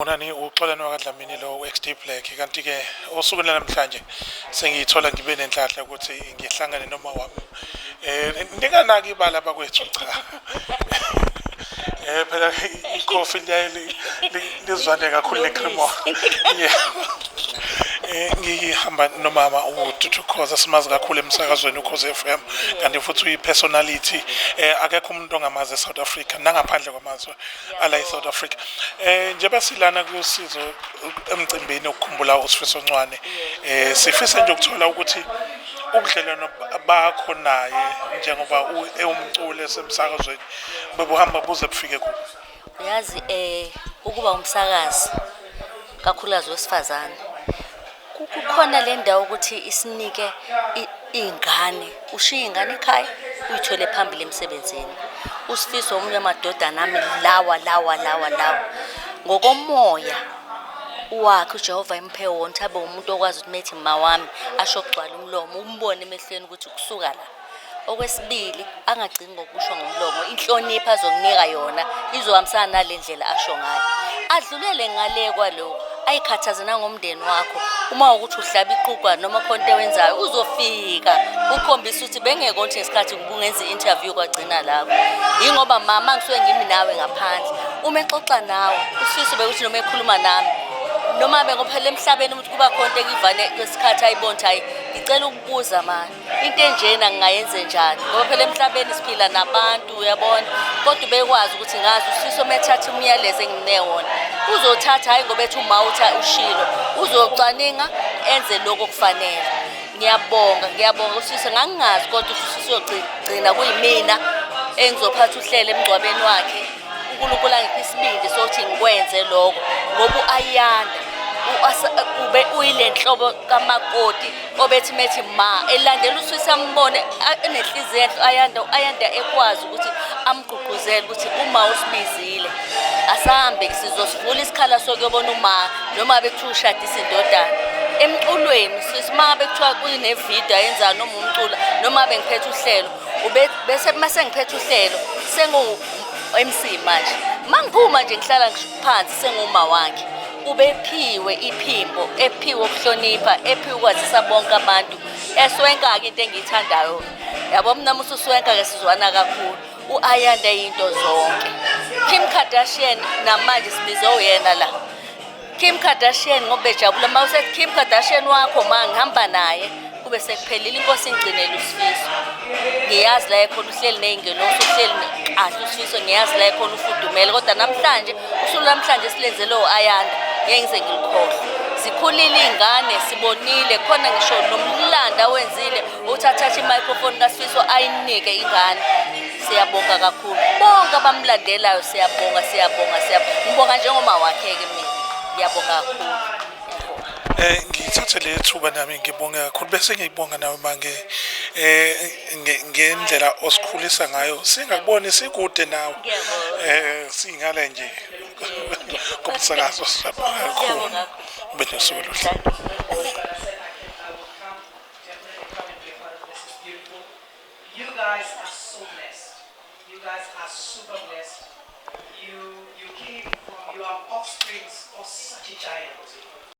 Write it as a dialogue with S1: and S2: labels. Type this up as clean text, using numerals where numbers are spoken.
S1: Bonani, uXolani wakaDlamini lo, u-XD Black. Kanti-ke osukwini lanamhlanje sengiyithola ngibe nenhlanhla ukuthi ngihlangane noma wami. Ninganaki ibala bakwethu, cha, phela ikhofi liyaye lizwane kakhulu ne-cremora, yeah. Ngihamba nomama uTutu Khoza, simazi kakhulu emsakazweni uKhozi FM, kanti futhi uyi-personality. Akekho umuntu ongamazi eSouth Africa nangaphandle kwamazwe ala eSouth Africa. Njengoba silana kusizo emcimbini ukukhumbula uSifiso Ncwane, sifisa nje ukuthola ukuthi ubudlelwano bakho naye njengoba ewumculi esemsakazweni bebuhamba buze bufike kuphi?
S2: Uyazi, ukuba umsakazi, kakhulukazi wesifazane, kukhona le ndawo ukuthi isinike iy'ngane, ushiye iy'ngane ekhaya, uyithole phambili emsebenzini. USifiso omunye wamadodana ami lawa lawa lawa lawa ngokomoya wakhe uJehova emphe wona ukuthi abe umuntu okwazi ukuthi methi ma wami asho kugcwala umlomo, umbone emehlweni ukuthi kusuka la. Okwesibili, angagcini ngokusho ngomlomo, inhlonipho azokunika yona izohambisana nale ndlela asho ngayo, adlulele ngale kwalokho, ayikhathaze nangomndeni wakho. Uma ukuthi uhlaba iqukwa noma khona into ewenzayo, uzofika ukhombisa ukuthi bengekho ukuthi ngesikhathi kungenza i-interview kwagcina lapho, yingoba mama ngisuke ngimi nawe ngaphandle. Uma exoxa nawe uSifiso, bekuthi noma ekhuluma nami noma bengophela emhlabeni, ukuthi kuba khona into engivane kwesikhathi ayibona ukuthi hayi, ngicela ukubuza mani, into enjena ngingayenze njani, ngoba phela emhlabeni siphila nabantu, uyabona. Kodwa ubekwazi ukuthi ngazi uSifiso uma ethatha umyalezo engimnike wona, uzothatha, hhayi ngoba ethi uma uthi ushilo, uzocwaninga enze lokho okufanele. Ngiyabonga, ngiyabonga uSifiso. Ngangingazi kodwa uSifiso uyogcina kuyimina engizophatha uhlelo emngcwabeni wakhe. UNkulunkulu angiphe isibindi sokuthi ngikwenze lokho, ngoba u-Ayanda ube uyile nhlobo kamakoti obethi methi ma elandela uSifiso, ambone enenhliziyo enhle. Ayanda, Ayanda ekwazi ukuthi amgqugquzele ukuthi uma usibizile asahambe, sizosivula isikhala sokuyobona uma noma bekuthiwa ushadisa indodana. Emculweni sisi, uma ngabe kuthiwa kunevidiyo ayenzayo noma umculo noma bengiphethe uhlelo, ube bese mase ngiphethe uhlelo sengu MC manje, mangiphuma nje ngihlala phansi senguma wakhe. Ubephiwe iphimbo, ephiwe ukuhlonipha, ephiwe ukwazisa bonke abantu. Eswenka-ke, into engiyithandayo, yabo, mina musu uswenka-ke sizwana kakhulu. U-Ayanda into zonke. Kim Kardashian namanje sibize uyena la Kim Kardashian, ngoba bejabula uma usethi Kim Kardashian wakho, ma ngihamba naye kube sekuphelile. Inkosi ingcinele uSifiso. Ngiyazi la ekhona uhleli ney'ngelosi, uhleli kahle uSifiso. Ngiyazi la ekhona ufudumele, kodwa namhlanje, usuku namhlanje silenzele o-Ayanda, ngeke ngize ngilukhohlwe. Sikhulile iy'ngane, sibonile khona ngisho nomlando awenzile ukuthi athathe i-microphone kaSifiso ayinike ingane. Siyabonga kakhulu bonke abamlandelayo, siyabonga, siyabonga, siyabonga. Ngibonga njengoma wakhe-ke mina, ngiyabonga kakhulu, ngiyabonga.
S1: Ngithathe le thuba nami ngibonge kakhulu, bese ngiyibonga nawe mange ngendlela osikhulisa ngayo singakuboni sikude nawe.
S2: Ngiyabonga.
S1: Singale nje komsakazo. Siyabonga kakhulu.
S2: Ngiyabonga kakhulu.
S1: Ube nosuku oluhle.
S2: Thank you.
S3: I will come, definitely come and be a part of this. It's beautiful. You guys are so blessed. You guys are super blessed. You came from, you are offsprings of such a giant.